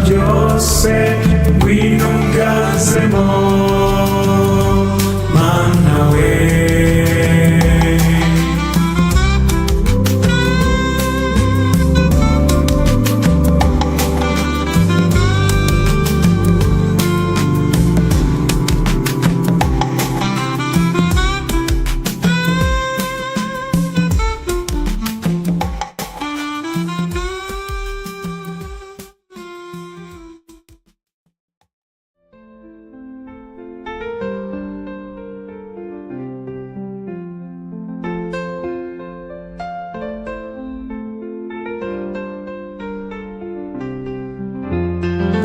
Byose ngwino unganzemo, Mana we.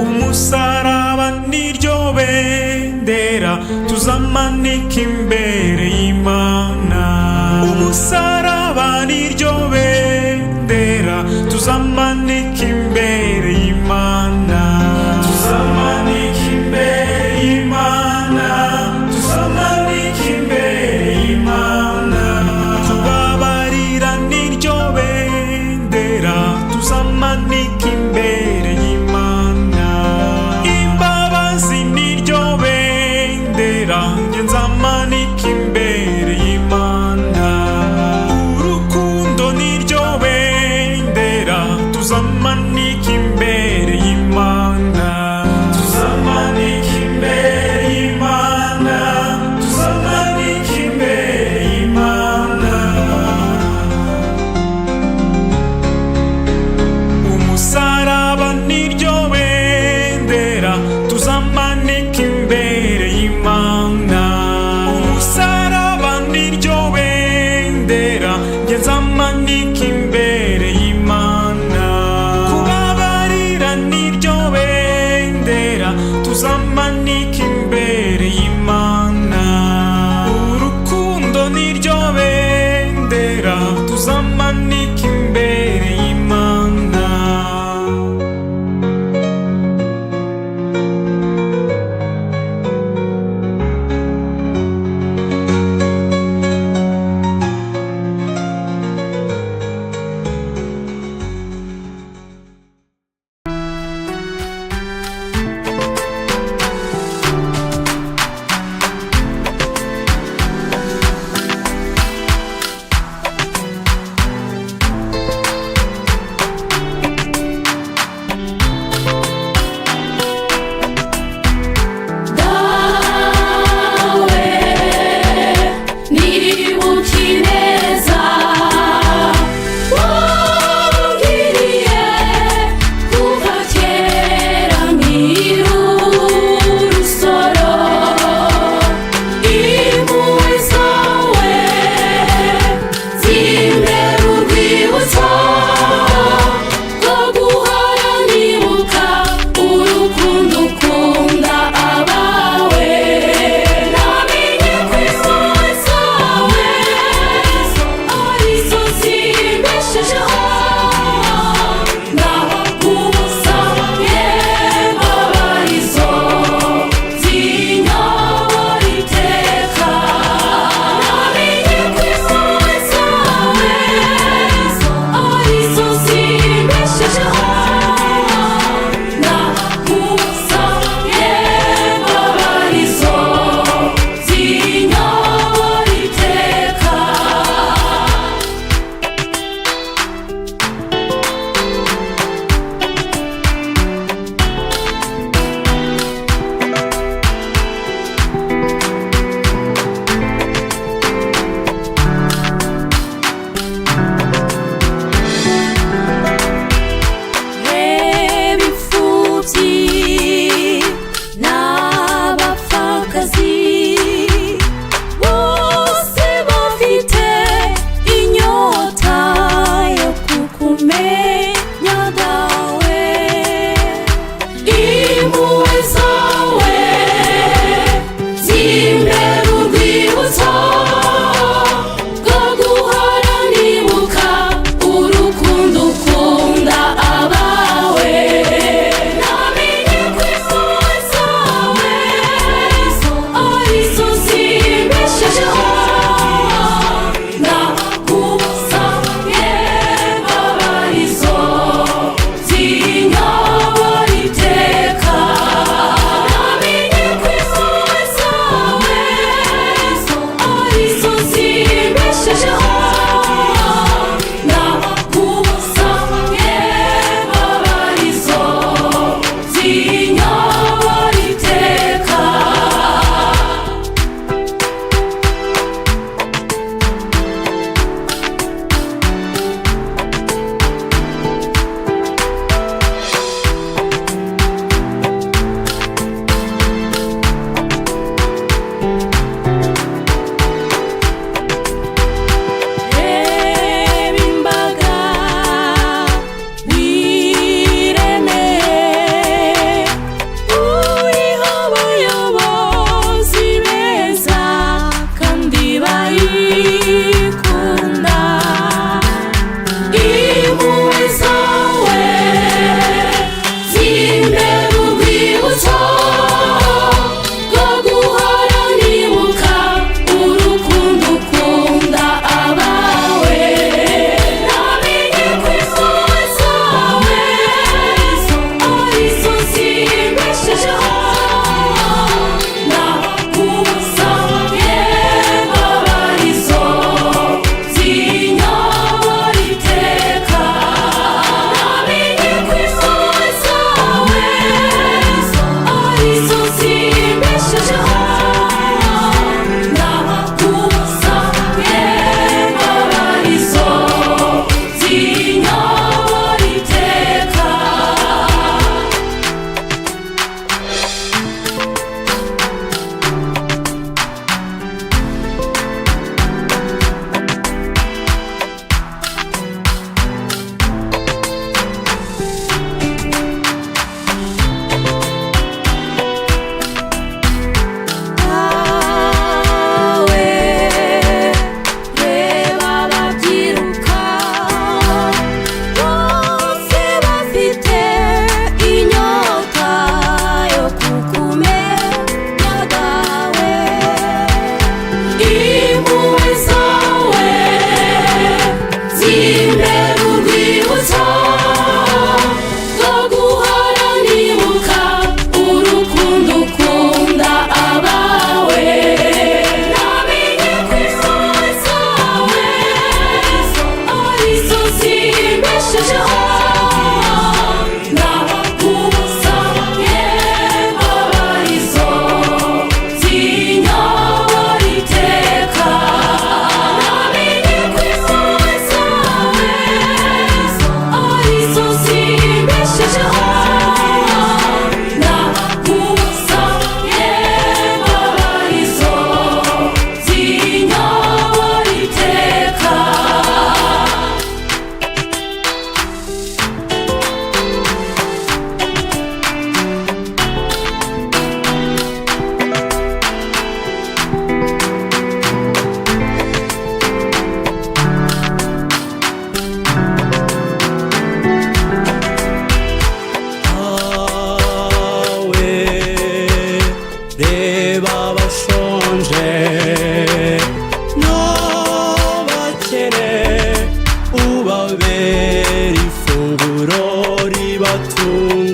Umusaraba niryo bendera tuzamanika imbere y'Imana. Umusaraba niryo bendera tuzamanika imbere y'Imana. Tuzamanika imbere y'Imana, tuzamanika imbere y'Imana. Kubabarira niryo bendera tuzamanika imbere y'Imana. Imbabazi niryo bendera njye nzamanika imbere y'Imana. Urukundo niryo bendera tuzamanika imbere y'Imana. Tuzamanika imbere y'Imana, tuzamanika imbere y'Imana. Umusaraba niryo bendera tuzamanika imbere y'Imana. Umusaraba niryo bendera njye nzamanika imbere y'Imana. Kubabarira niryo bendera tuzamanika imbere y'Imana. Urukundo niryo bendera tuzamanika imbere y'Imana.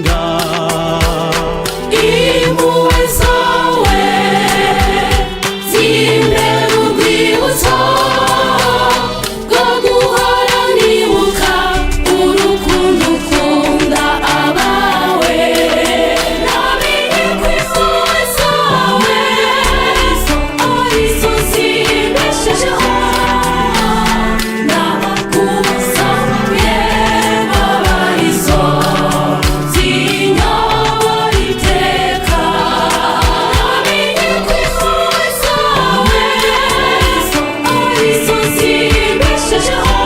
Gusenga. Impuhwe zawe zimbera urwibutso rwo guhora nibuka urukundo ukunda abawe. Namenye ko impuhwe zawe arizo zimbeshejeho. Nagusabye imbabazi zinyobora iteka. Namenye ko impuhwe zawe arizo zimbeshejeho.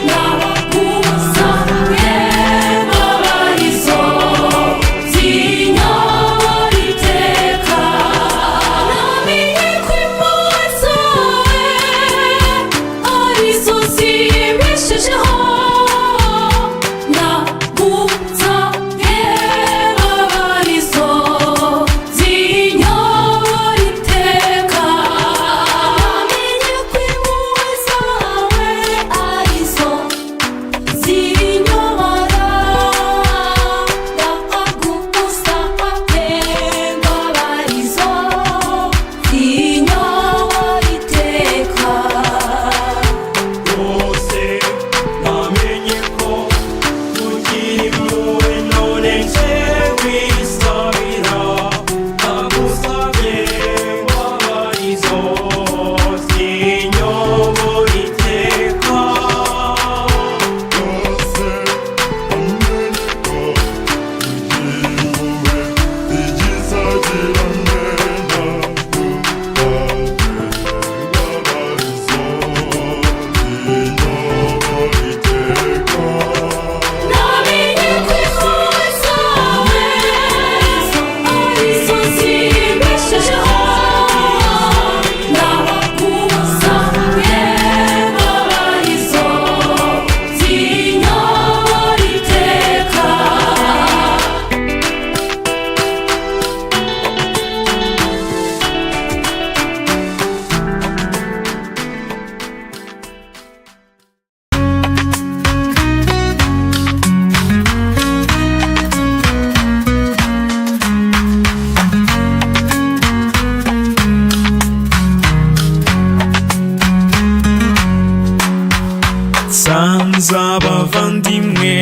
Nagusabye imbabazi zinyobora iteka. Namenye ko impuhwe zawe arizo zimbeshejeho. Nagusabye imbabazi zinyobora iteka. Namenye ko impuhwe zawe arizo zinyobora. Nagusabye imbabazi zinyobora iteka. Rwose namenye ko kugira impuhwe, none nje kwisabira. Nagusabye imbabazi zinyobora iteka. Rwose namenye ko kugira impuhwe igizagira mena. Imbabazi zinyobora iteka. Namenye ko impuhwe zawe arizo zimbeshejeho. Nagusabye imbabazi zinyobora iteka. Nsanze abavandimwe,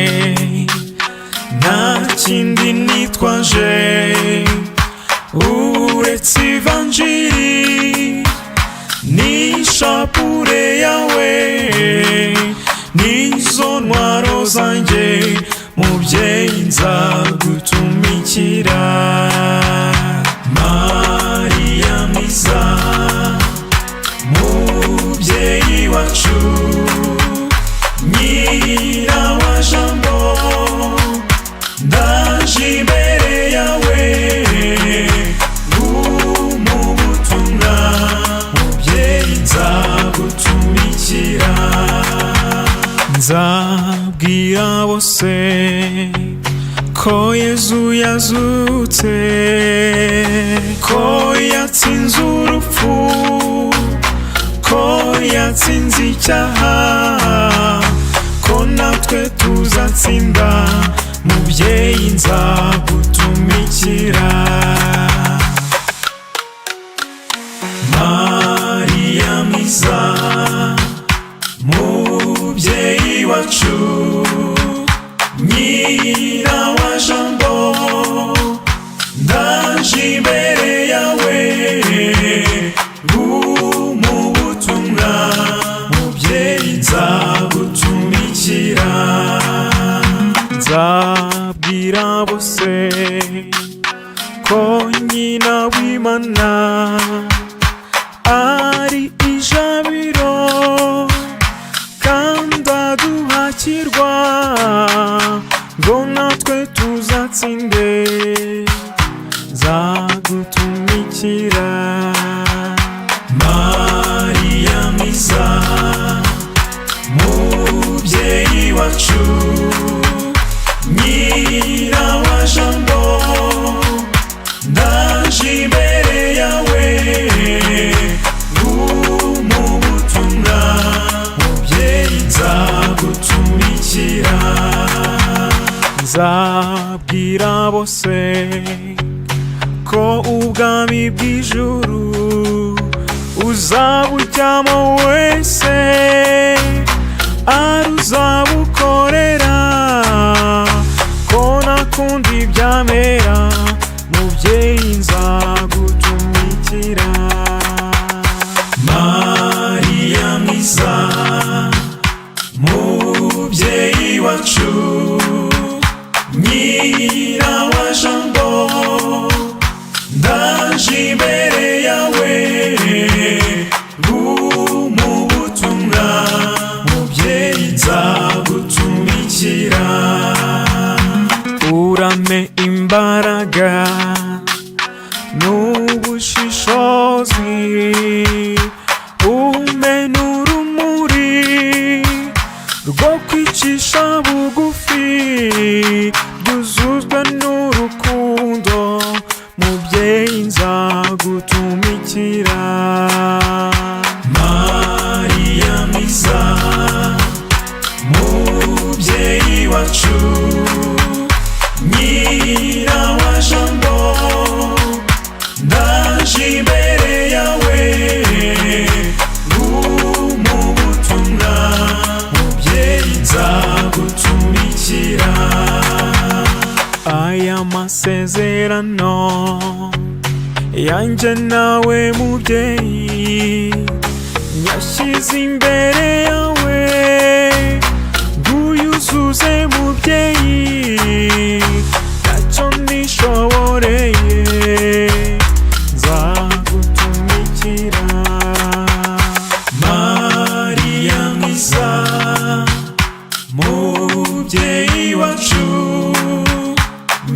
nta kindi nitwaje uretse ivanjiri n'ishapure yawe, nizo ntwaro zanjye, mubyeyi nzagutumikira. Mariya mwiza, mubyeyi wacu, nyina wa jambo, ndaje imbere yawe ngumubutumwa, mubyeyi nzagutumikira. Nzabwira bose ko Yezu yazutse, ko yatsinze urupfu, ko yatsinze icyaha, ko natwe tuzatsinda, mubyeyi nzagutumikira. Mariya mwiza, mubyeyi wacu, nyina wa jambo, ndaje imbere yawe ngumubutumwa, mubyeyi nzagutumikira. Nzabwira bose ko nyina w'Imana ari ijabiro kandi aduhakirwa ngo natwe tuzatsinde, nzagutumikira. Mariya mwiza, mubyeyi wacu, nyina wa jambo, ndaje imbere yawe ngumubutumwa, mubyeyi nzagutumikira. Nzabwira bose ko ubwami bw'ijuru uzabujyamo wese ari uzabukorera, ko nakundi byamera, mubyeyi nzagutumikira. Mariya mwiza, mubyeyi wacu, nyina wa Jambo, ndaje imbere yawe mu butumwa, mubyeyi nzagutumikira. Urame imbaraga n'ubushishozi, umpe n'urumuri rwo kwicisha bugufi, byuzuzwa n'urukundo, mubyeyi nzagutumikira. Mariya mwiza, mubyeyi wacu, nyina wa Jambo, ndaje imbere yawe mu butumwa, mubyeyi nzagutumikira. Aya masezerano yanjye nawe mubyeyi, nyashyize imbere yawe nguyuzuze mubyeyi, ntacyo nishoboreye, nzagutumikira. Mariya mwiza, mubyeyi wacu,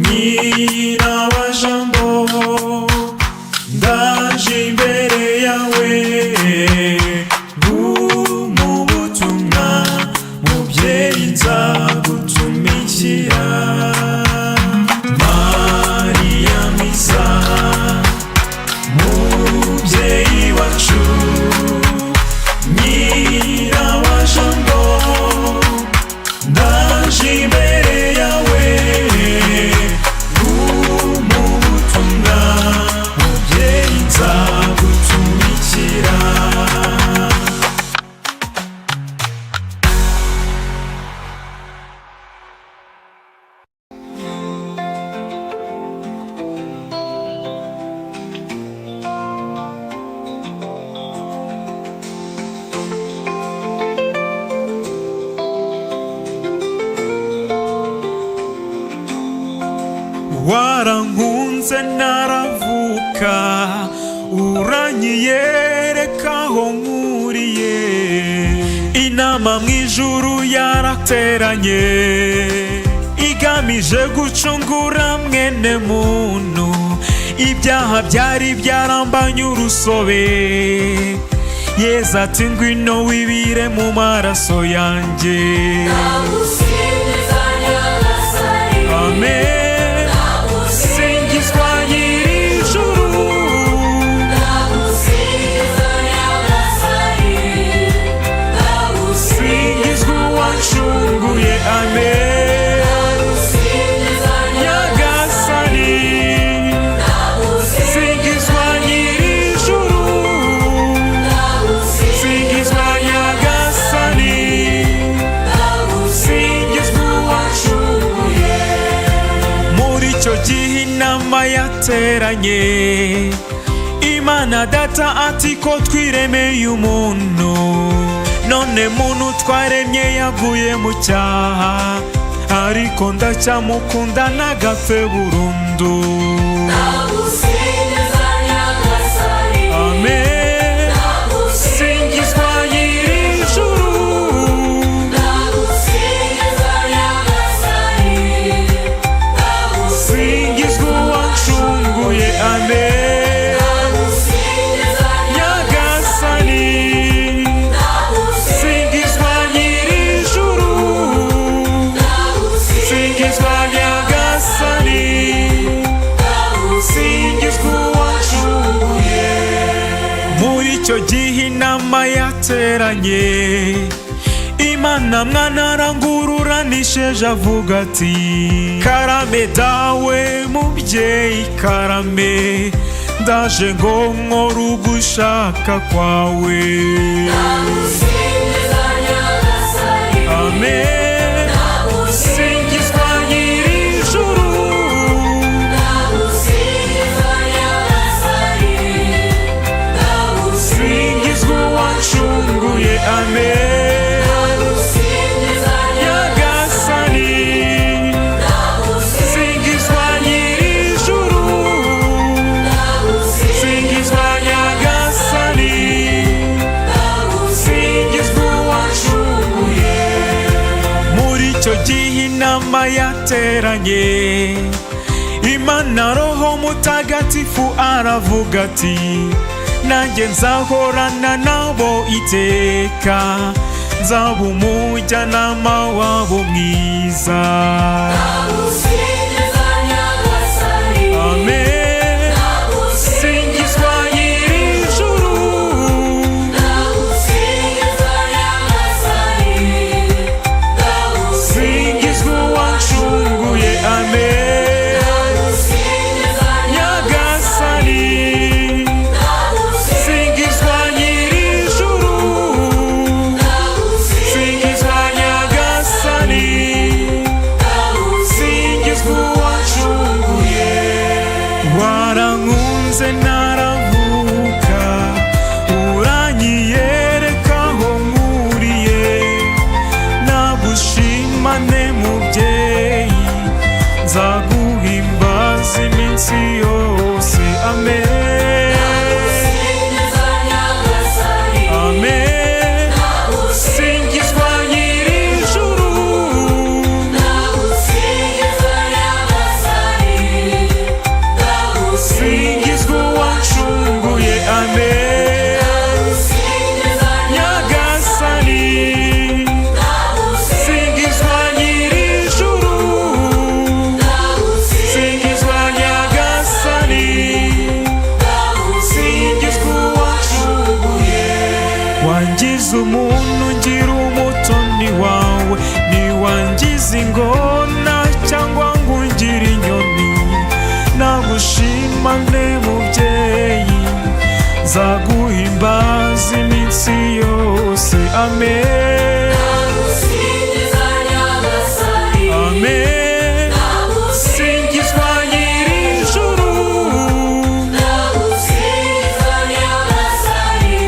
nyina wa Jambo, ndaje imbere yawe mu butumwa, mubyeyi nzagutumikira. Mariya mwiza, mubyeyi wacu, nyina wa Jambo, ndaje imbere yawe mu butumwa, mubyeyi nzagutumikira. Warankunze naravuka, uranyiyereka aho nkuriye. Inama mu ijuru yarateranye igamije gucungura mwene muntu. Ibyaha byari byarambanye urusobe, Yezu ati ngwino wibire mu maraso yanjye. Ndagusingiza Nyagasani, Amen. Singizwa nyir'ijuru, ndagusingiza Nyagasani, ndagusingiza, singizwa uwancunguye. Amen. ndagusingiza Nyagasani, singizwa nyir'ijuru, singizwa Nyagasani, singizwa uwancunguye. Muri icyo gihe inama yateranye, Imana Data ati ko twiremeye umuntu, none muntu twaremye yaguye mu cyaha, ariko ndacyamukunda nagapfe burundu. Ndagusingiza Nyagasani, Amen. Singizwa nyir'ijuru, ndagusingiza Nyagasani, singizwa uwancunguye. Amen. ndagusingiza Nyagasani, singizwa nyir'ijuru, singizwa Nyagasani, singizwa uwancunguye. Muri icyo gihe inama yateranye, Imana mwana arangururanisheje avuga ati karame dawe mubyeyi karame ndaje ngo nkore ugushaka kwawe. Ndagusingiza Nyagasani. Amen. Singizwa nyir'ijuru. Ndagusingiza Nyagasani. Singizwa uwancunguye. Amen. Ndagusingiza Nyagasani. Singizwa nyir'ijuru. Singizwa Nyagasani. Singizwa uwancunguye. Muri icyo gihe inama yateranye, Imana Roho Mutagatifu aravuga ati nanjye nzahorana nabo iteka, nzaba umujyanama wabo mwiza. Ndagusingiza Nyagasani. Amen. Singizwa nyir'ijuru. Ndagusingiza Nyagasani. Singizwa uwancunguye. Amen. Ndagusingiza Nyagasani. Singizwa nyir'ijuru. Singizwa Nyagasani. Singizwa uwancunguye. Warankunze naravuka, uranyiyereka aho nkuriye. Nagushimane mubyeyi, nzaguhimbaza iminsi yose. Amen. Ndagusingiza Nyagasani. Amen. Singizwa nyir'ijuru. Ndagusingiza Nyagasani. Singizwa uwancunguye. Amen. Ndagusingiza Nyagasani. Singizwa nyir'ijuru. Singizwa Nyagasani. Singizwa uwancunguye. Wangize umuntu ngira umutoni wawe, ntiwangize ingona cyangwa ngo ungire inyoni. Nagushimane mubyeyi, nzaguhimbaza iminsi yose. Amen. Ndagusingiza Nyagasani. Amen. Singizwa nyir'ijuru. Ndagusingiza Nyagasani.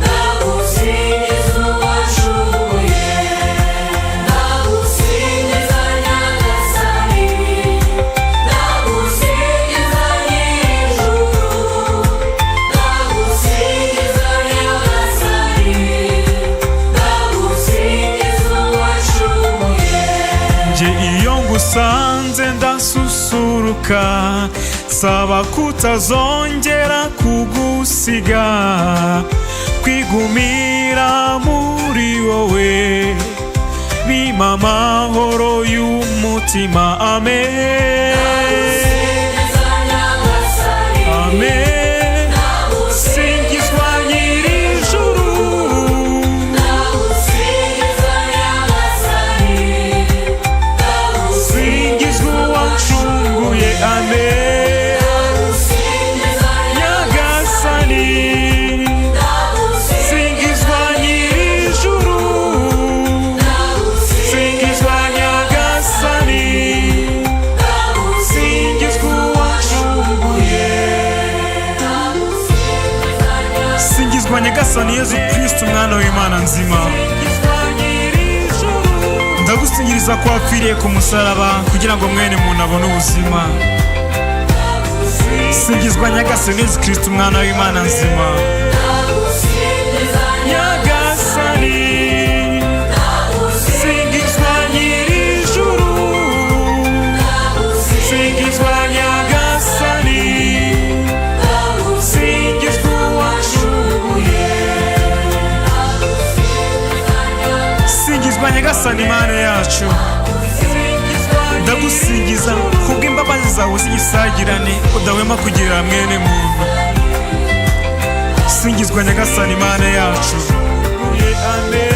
Ndagusingiza uwancunguye. Ndagusingiza Nyagasani. Ndagusingiza nyir'ijuru. Ndagusingiza Nyagasani. Ndagusingiza uwancunguye. Njye iyo ngusanze ndasusuruka, saba kutazongera kugusiga, kwigumira muri wowe bimpa amahoro y'umutima. Amen. Ndagusingiza Nyagasani. Amen. Singizwa nyir'ijuru. Ndagusingiza Nyagasani. Singizwa uwancunguye. Amen. Ndagusingiza Nyagasani. Singizwa nyir'ijuru. Singizwa Nyagasani. Singizwa uwancunguye. Singizwa Nyagasani Yezu Kristo, umwana w'Imana nzima. Ndagusingiriza ko wapfiriye ku musaraba kugira ngo mwene muntu abone ubuzima. Singizwa Nyagasani Yezu Kristo, umwana w'Imana nzima. Ndagusingiza Nyagasani. Singizwa nyir'ijuru. Singizwa Nyagasani. Singizwa uwancunguye. Singizwa Nyagasani Imana yacu. Ndagusingiza kubw'imbabazi zawe z'igisagirane udahwema kugirira mwene muntu. Singizwa Nyagasani Imana yacu. Amen.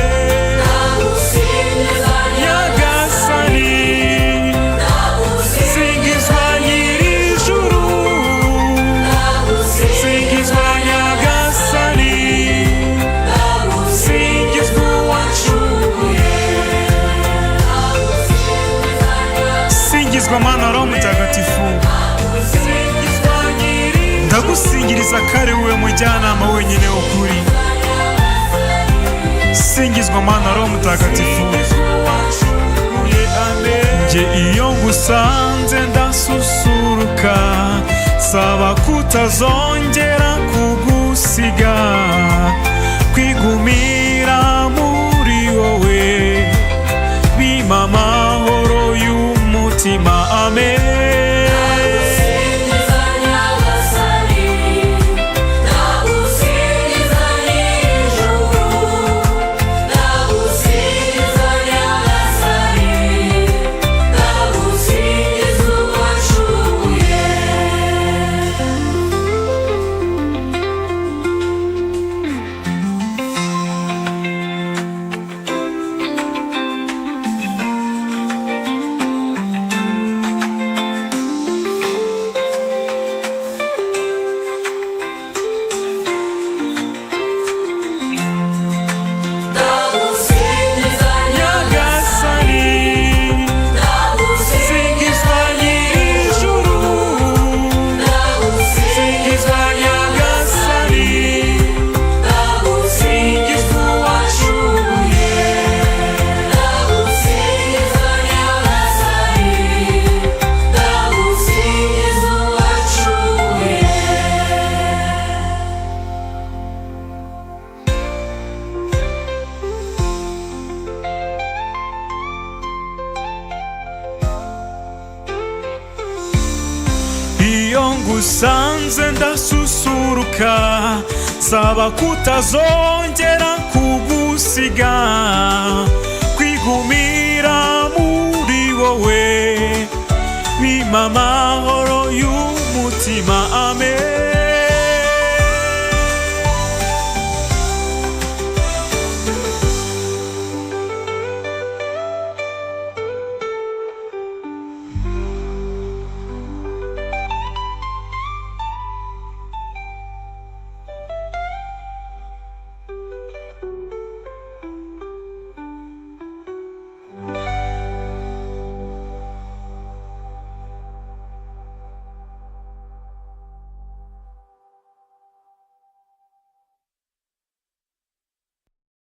Singizwa Mana Roho Mutagatifu. Singizwa nyiri Ndagusingiriza kare wowe mujyanama wenyine w'ukuri. Singizwa Mana Roho Mutagatifu. Uwancunguye, amen. Njye iyo ngusanze ndasusuruka, saba kutazongera kugusiga, kwigumira muri wowe bimpa amahoro y'umutima, amen. Ndagusingiza Nyagasani, ndagusingiza nyir'ijuru, ndagusingiza Nyagasani, ndagusingiza uwancunguye. Ndagusingiza Nyagasani, Nyagasani, singizwa nyir'ijuru, ndagusingiza singizwa Nyagasani, ndagusingiza uwancunguye, ndagusingiza Nyagasani, ndagusingiza uwancunguye. Iyo ngusanze ndasusuruka, saba kutazongera kugusiga, kwigumira muri wowe bimpa.